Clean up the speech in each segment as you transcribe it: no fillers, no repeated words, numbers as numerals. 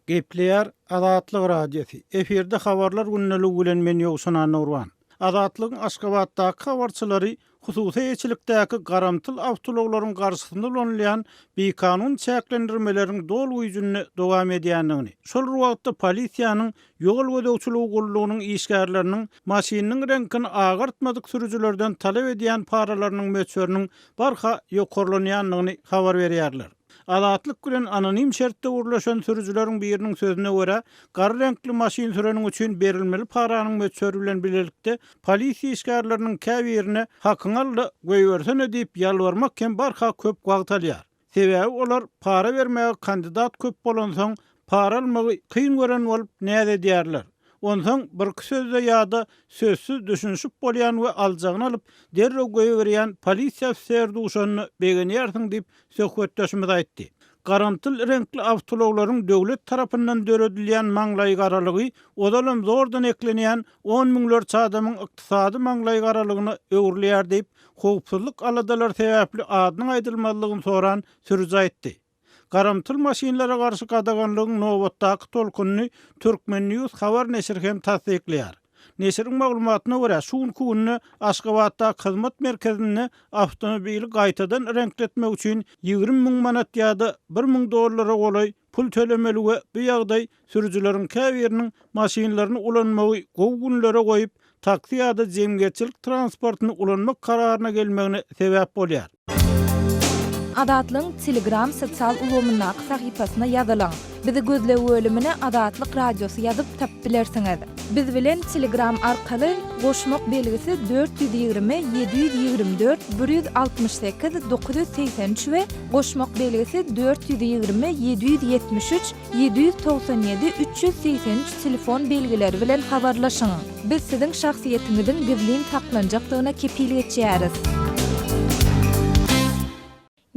Gepleýär Azatlyk Radiosy, efirde Habarlar gündeligi bilen men Ýowşan Annagurban. Azatlygyň Aşgabatdaky habarçylary hususy eýeçilikdäki garamtyl awtoulaglaryň garşysynda ulanylýan bikanun çäklendirmeleriň doly güýjünde dowam edýändigini, şol bir wagtda polisiýanyň ýol gözegçiligi gullugynyň işgärleriniň maşynynyň reňkini agartmadyk sürüjilerden talap edýän paralarynyň möçberiniň barha ýokarlanýandygyny habar berýärler. Azatlyk bilen anonim şertde gürleşen sürüjileriň biriniň sözüne görä, gara reňkli maşyn süreniň üçin berilmeli paranyň möçberi bilen bilelikde polisiýa işgärleriniň käbirine hakyňy al-da, goýbersene diýip ýalbarmak hem barha köp wagt alýar. Sebäbi olar para bermäge kandidat köp bolansoň, para almagy kyn gören bolup näz edýärler. Onsoň birki sözde ýa-da sözsüz düşünişip bolýan we aljagyny alyp, derrew goýberýän polisiýa ofiseri duşanda begenýärsiň diýip, söhbetdeşimiz aýtdy. Garamtyl reňkli awtoulaglaryň döwlet tarapyndan döredilýän maňlaýgaralygy ozalam zordan eklenýän on müňlerçe adamyň ykdysady maňlaýgaralygyna öwrülýär diýip, howpsuzlyk aladalary sebäpli adynyň aýdylmazlygyny soran sürüji aýtdy. Garamtyl maşynlara garşy gadaganlygyň nobatdaky tolkunyny Turkmen. News habar neşiri hem tassyklaýar. Neşiriň maglumatyna görä, şu günki günde Aşgabatdaky hyzmat merkezinde awtomobili gaýtadan reňkletmek üçin 20 müň manat ýa-da 1000 dollara golaý pul tölemeli we bu ýagdaý sürüjileriň käbiriniň maşynlaryny ulanmagy gowy günlere goýup, taksi ýa-da jemgyýetçilik transportyny ulanmak kararyna gelmegine sebäp bolýar. Azatlygyň Telegram sosial ulgamyndaky sahypasyna ýazylyň. Bizi gözleg bölümine Azatlyk Radiosy ýazyp tapyp bilersiňiz. Biz bilen Telegram arkaly goşmak belgisi 420 724 168 983 we goşmak belgisi 420 773 797 383 telefon belgileri bilen habarlaşyň. Biz siziň şahsyýetiňiziň gizlin saklanjakdygyna kepil geçýäris.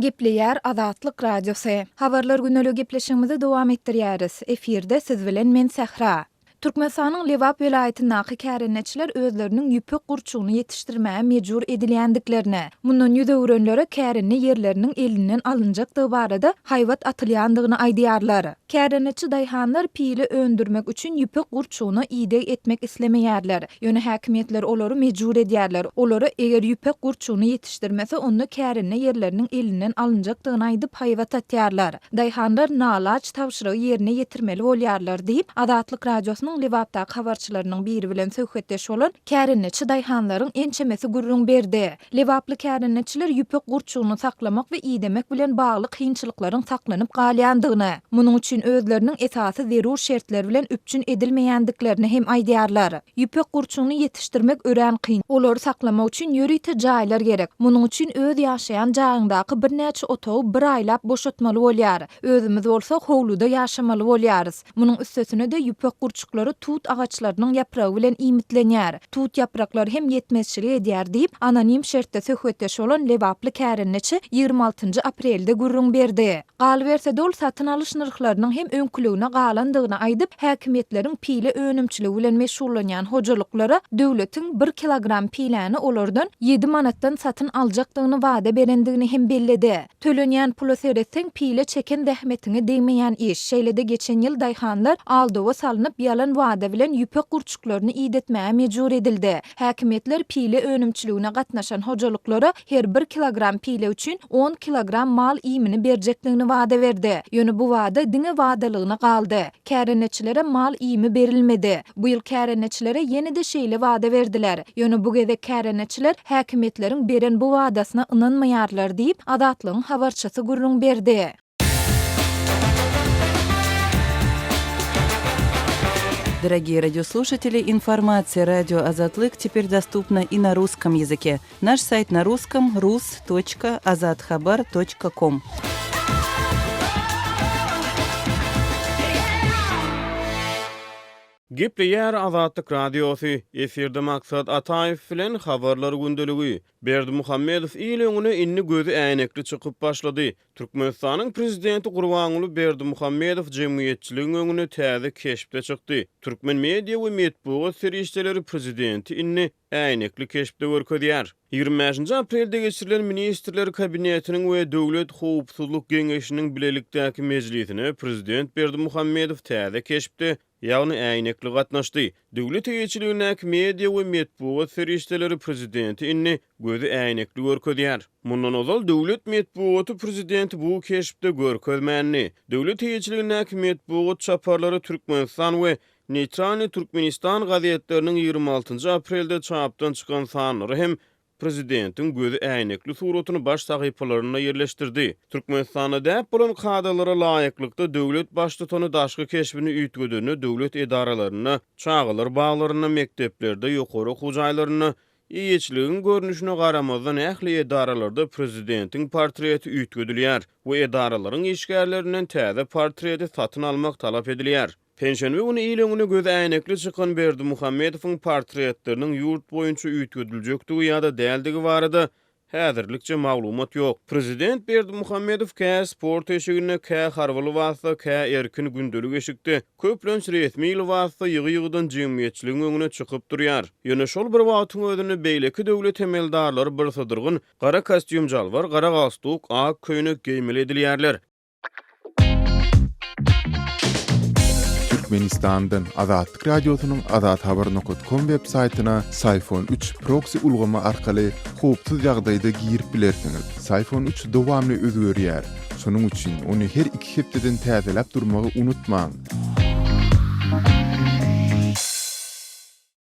Gepleýär Azatlyk Radiosy. Habarlar güneli gepleşigimizi dowam etdirýäris. Efirde siz bilen men Sähra. Türkmenistanyň Lebap welaýatyndaky kärendeçiler özleriniň ýüpek gurçugyny ýetişdirmäge mejbur edilýändiklerini, mundan ýüz öwürenlere kärende ýerleriniň elinden alynjakdygy barada haýbat atylýandygyny aýdýarlar. Kärendeçi daýhanlar pile öndürmek üçin ýüpek gurçugyna ideg etmek islemeýärler. Ýöne häkimiýetler olary mejbur edýärler. Olara eger ýüpek gurçugyny ýetişdirmese, onda kärende ýerleriniň elinden alynjakdygyny aýdyp haýbat atýarlar. Daýhanlar nalaç tabşyrygy ýerine ýetirmeli bolýarlar diýip, Azatlyk Radiosynyň Lebapdaky habarçylarynyň biri bilen söhbetdeş bolan kärendeçi daýhanlaryň ençemesi gürrüň berdi. Lebaply kärendeçiler ýüpek gurçugyny saklamak we idemek bilen bagly kynçylyklaryň saklanyp galýandygyny, munuň üçin özleriniň esasy zerur şertler bilen üpjün edilmeýändiklerini hem aýdýarlar. Ýüpek gurçugyny ýetişdirmek örän kyn. Olary saklamak üçin ýörite jaýlar gerek. Munuň üçin öz ýaşaýan jaýyňdaky birnäçe otagy bir aýlap boşatmaly bolýar. Özümiz bolsa howluda ýaşamaly bolýarys. Munuň üstesine-de ýüpek gurçuklary tut agaçlarynyň ýapragy bilen iýmitlenýär. Tut ýapraklary hem ýetmezçilik edýär diýip, anonim şertde söhbetdeş bolan lebaply kärendeçi 26 njy aprelde gürrüň berdi. Galyberse-de ol satyn alyş nyrhlarynyň hem öňküligine galandygyny aýdyp, häkimiýetleriň pile önümçiligi bilen meşgullanýan hojalyklara döwletiň bir kilogram piläni olardan ýedi manatdan satyn aljakdygyny wada berendigini hem belledi. Tölenýän pula seretseň, pile çeken zähmetiňe degmeýän iş. Şeýle-de geçen ýyl daýhanlar aldawa salnyp, ýalan wada bilen ýüpek gurçuklaryny idetmäge mejbur edildi. Häkimiýetler pile önümçiligine gatnaşan hojalyklara her bir kilogram pile üçin on kilogram mal iýmini berjekdigini wada berdi. Ýöne bu wada diňe wadalygyna galdy. Kärendeçilere mal iými berilmedi. Bu ýyl kärendeçilere ýene-de şeýle wada berdiler. Ýöne bu gezek kärendeçiler häkimiýetleriň beren bu wadasyna ynanmaýarlar diýip, Azatlygyň habarçysy gürrüň berdi. Дорогие радиослушатели, информация радио Азатлык теперь доступна и на русском языке. Наш сайт на русском rus.azathabar.com. Gepleýär Azatlyk Radiosy, Efirde Maksat Ataýew bilen Habarlar gündeligi. Berdimuhamedow il öňüne indi gözi äýnekli çykyp başlady. Türkmenistanyň Prezidenti Gurbanguly Berdimuhamedow jemgyýetçiligiň öňüne täze keşpde çykdy. Türkmen media we metbugat serişdeleri prezidenti indi. äýnekli keşpde görkezýär. 25-nji aprelde geçirilen Ministrler Kabinetiniň we Döwlet howpsuzlyk geňeşiniň bilelikdäki mejlisine prezident Berdimuhamedow täze keşpde, ýagny äýnekli gatnaşdy. Döwlet eýeçiligindäki media we metbugat serişdeleri prezidenti indi gözi äýnekli görkezýär. Mundan ozal döwlet metbugaty prezidenti bu keşpde görkezmändi. Döwlet eýeçiligindäki metbugat çaparlary Türkmenistan we Neýtralnyý Türkmenistan gazetleriniň 26 aprelde çapdan çykan sanlary hem prezidentiň gözi äýnekli suratyny baş sahypalarynda ýerleşdirdi. Türkmenistanda däp bolan kadalara laýyklykda, döwlet baştutany daşky keşbini üýtgedende döwlet edaralarynda, çagalar baglarynda, mekdeplerde, ýokary okuw jaýlarynda, eýeçiligiň görnüşine garamazdan ähli edaralarda prezidentiň portreti üýtgedilýär we edaralaryň işgärlerinden täze portreti satyn almak talap edilýär. Penşenbe güni il öňüne gözi äýnekli çykan Berdimuhamedowyň portretleriniň ýurt boýunça üýtgediljekdigi ýa-da däldigi barada häzirlikçe maglumat ýok. Prezident Berdimuhamedow kä sport eşiginde, kä harby lybasda, kä erkin gündelik eşikde, köplenç resmi lybasda ýygy-ýygydan jemgyýetçiligiň öňüne çykyp durýar. Ýöne şol bir wagtyň özünde beýleki döwlet emeldarlary birsydyrgyn gara kostýum-jalbar, gara galstuk, ak köýnek geýmeli edilýärler. Türkmenistandan Azatlyk Radiosynyň Azathabar nokat kom web saýtyna Syfon 3 proksi ulgamy arkaly howpsuz ýagdaýda girip bilersiňiz. Syfon 3 dowamly özgerýär. Şonuň üçin ony her iki hepdeden täzeläp durmagy unutmaň.